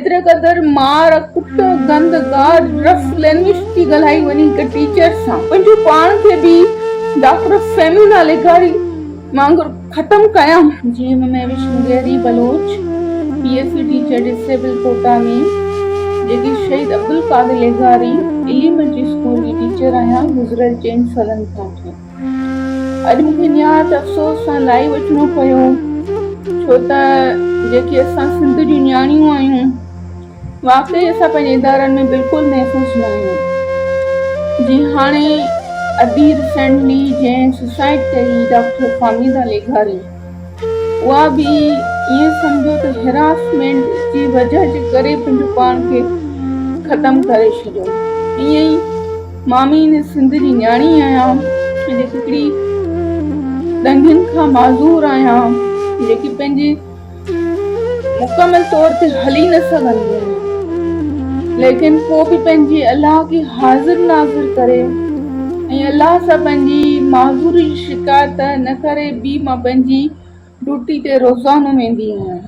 ايتري قدر مار، ڪٽ، گند، گار، رف لينگويج ٿي ڳالهائي وڃي هڪ ٽيچر سان. پنهنجو پاڻ کي به ڊاڪٽر فهميده لغاري وانگر ختم ڪيان. جي م Mehwish Mugheri Baloch, P S C teacher disable quota ۾ جيڪي شهيد عبدالقادر لغاري ايليمينٽري اسڪول جي ٽيچر آهيان گذريل چئن سالن کان وٺي. اڄ مون کي نهايت افسوس سان لائيو اچڻو پيو ڇو ته جيڪي اسان سنڌ جون نياڻيون آهيون واقعي اسان پنهنجي ادارن ۾ بلڪل محفوظ نه آهيون جي هاڻي ادي ريسينٽلي جنهن سوسائيڊ ڪئي ڊاڪٽر فهميده لغاري اها به ائين سمجهو ته هراسمينٽ جي وجهه جي ڪري پنهنجو پاڻ کي ختم ڪري ڇڏيو ائين ئي مان به هن سنڌ جي نياڻي آهيان جيڪي هڪڙي ڏنگين کان معذور آهيان جيڪي پنهنجي مڪمل طور تي هلي نه سگهندي آهيان ليڪن پوء به پنهنجي الله کي حاضر ناظر ڪري ۽ الله سان پنهنجي معذوري جي شڪايت نه ڪري به مان پنهنجي ڊيوٽي تي روزانو ويندي آهيان.